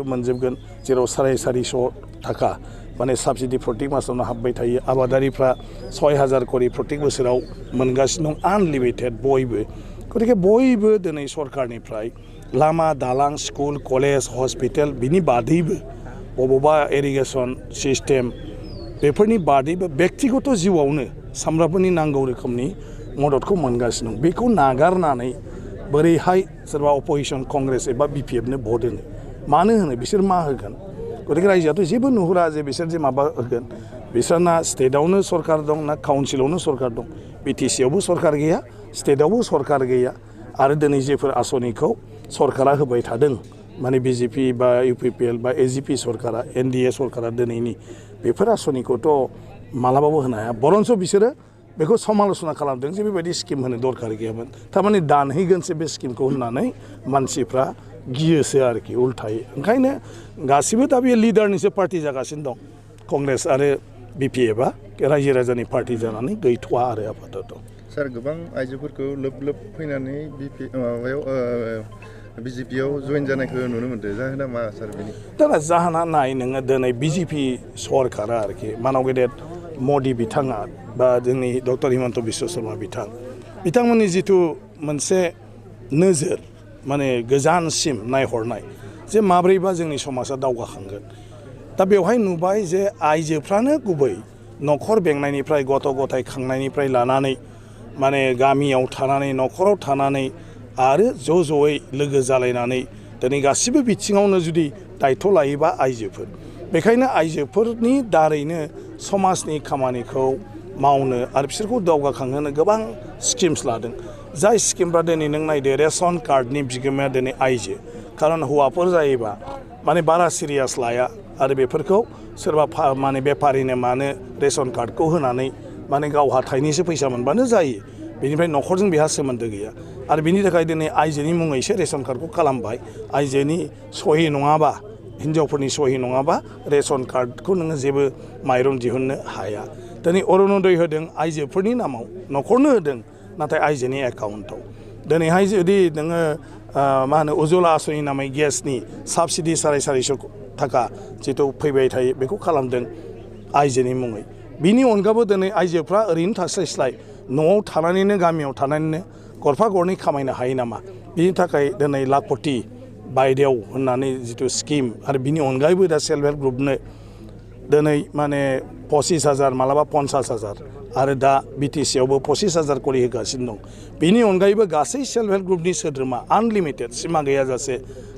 मोनजोबगोन जेराव 450 थाखा माने साबसिडि प्रत्येक मासावनो हाबबाय थायो आबादारिफ्रा 6000 करि प्रत्येक बोसोराव मोनगासिनो दं आनलिमिटेड बयबो गतिके बयबो दिनै सरकारनिफ्राय लामा दालां स्कुल कलेज हस्पिटाल बिनि बादैबो बबेबा इरिगेसन सिस्टेम बेफोरनि बादैबो व्यक्तिगत जिउआवनो सामफ्रामबोनि नांगौ रोखोमनि मददखौ मोनगासिनो दं बेखौ नागारनानै बोरैहाय सोरबा अपोजिशन कंग्रेस एबा BPF नो भट होनो मानो होनो बिसोर मा होगोन गतिके रायजोआथ' जेबो नुहुरा जे बिसोर जे माबा होगोन बिसोरना स्टेटआवनो सरकार दं ना काउन्सिलावनो सरकार दं BTC आवबो सरकार गैया स्टेटआवबो सरकार गैया आरो दिनै जेफोर आसनिखौ सरकारा होबाय थादों माने BJP बा UPPL बा AGP सरकारा NDA सरकारा दिनैनि बेफोर आसनिखौथ' मालाबाबो होनो हाया बरन्स बिसोरो बेखौ समालोचना खालामदों जे बेबायदि स्किम होनो दरकार गैयामोन थारमाने दानहैगोनसो बे स्किमखौ होननानै मानसिफ्रा गियोसो आरोखि उल्थायै ओंखायनो गासिबो दा बे लिडारनिसो पार्टि जागासिनो दं कंग्रेस आरो BPF आ रायजो राजानि पार्टि जानानै गैथ'वा आरो आपातत सार गोबां आइजोफोरखौ लोब लोब फैनानै BJP आव जइन जानायखौ नुनो मोनदों जाहोना मा सार बेनि दाना जाहोना नाय नोङो दिनै BJP सरकारा आरोखि मानाव गेदेर मदि बिथाङा बा जोंनि डक्टर हिमन्त बिश्व शर्मा बिथांमोननि जिथु मोनसे नोजोर माने गोजानसिम नायहरनाय जे माब्रैबा जोंनि समाजा दावगाखांगोन दा बेवहाय नुबाय जे आइजोफ्रानो गुबै न'खर बेंनायनिफ्राय गथ' गथाय खांनायनिफ्राय लानानै माने गामियाव थानानै न'खराव थानानै आरो ज'यै लोगो जालायनानै दिनै गासिबो बिथिङावनो जुदि दायथ' लायोबा आइजोफोर बेखायनो आइजोफोरनि दारैनो समाजनि खामानिखौ मावनो आरो बिसोरखौ दावगाखांहोनो गोबां स्किम्स लादों जाय स्किमफ्रा दिनै नों नायदो रेशन कार्डनि बिगोमाया दिनै आइजो खारन हौवाफोर जायोबा माने बारा सिरियास लाया आरो बेफोरखौ सोरबा माने बेफारिनो मानो रेशन कार्डखौ होनानै माने गावहा थाइनैसो फैसा मोनबानो जायो बेनिफ्राय न'खरजों बेहा सोमोन्दो गैया आरो बिनि थाखाय दिनै आइजोनि मुङैसो रेशन कार्डखौ खालामबाय आइजोनि सहि नङाबा हिन्जावफोरनि सहि नङाबा रेशन कार्डखौ नोङो जेबो माइरं दिहुननो हाया दिनै अरुणोदय होदों आइजोफोरनि नामाव न'खरनो होदों नाथाय आइजोनि एकाउन्टआव दिनैहाय जुदि नोङो मा होनो उज्ज्वला आसनि नामै गेसनि साबसिडि 450 थाखा जिथु फैबाय थायो बेखौ खालामदों आइजोनि मुङै बिनि अनगाबो दिनै आइजोफ्रा ओरैनो थास्लायस्लाय न'आव थानानैनो गामियाव थानानैनो गरफा गरनै खामायनो हायो नामा बिनि थाखाय दिनै लाखपति बायदेव होननानै जिथु स्किम आरो बिनि अनगायैबो दा सेल्फ हेल्प ग्रुपनो दिनै माने 25,000 मालाबा 50,000 आरो दा BTC आवबो 25,000 करि होगासिनो दं बेनि अनगायैबो गासै सेल्फ हेल्प ग्रुपनि सोद्रोमा आनलिमिटेड सिमा गैयाजासे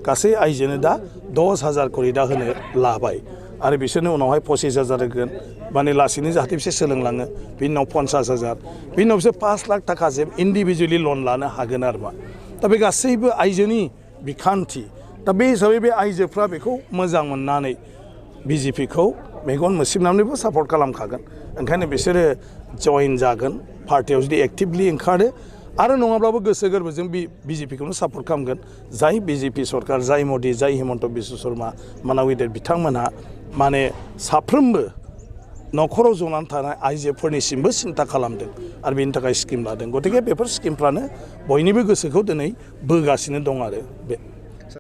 गासै आइजोनो दा 10,000 करि दा होनो लाबाय आरो बिसोरनो उनावहाय 25,000 होगोन माने लासैनो जाहाथे बिसोर सोलोंलाङो बिनि उनाव 50,000 बिनि उनाव बिसोर 5 लाख थाखासिम इन्डिभिजुवेलि लन लानो हागोन आरो मा दा बे गासैबो आइजोनि बिखान्थि दा बे हिसाबै बे आइजोफ्रा बेखौ मोजां मोननानै BJP खौ मेगन मोसिबनानैबो सापर्ट खालामखागोन ओंखायनो बिसोरो जइन जागोन पार्टियाव जुदि एक्टिभलि ओंखारो आरो नङाब्लाबो गोसो गोरबोजों BJP खौनो सापर्ट खालामगोन जाय BJP सरकार जाय मदि जाय हिमन्त बिश्व शर्मा मानाव गेदेर बिथांमोनहा माने साफ्रोमबो न'खराव जनानै थानाय आइजोफोरनिसिमबो सिन्था खालामदों आरो बेनि थाखाय स्किम लादों गतिके बेफोर स्किमफ्रानो बयनिबो गोसोखौ दिनै बोगासिनो दं आरो बे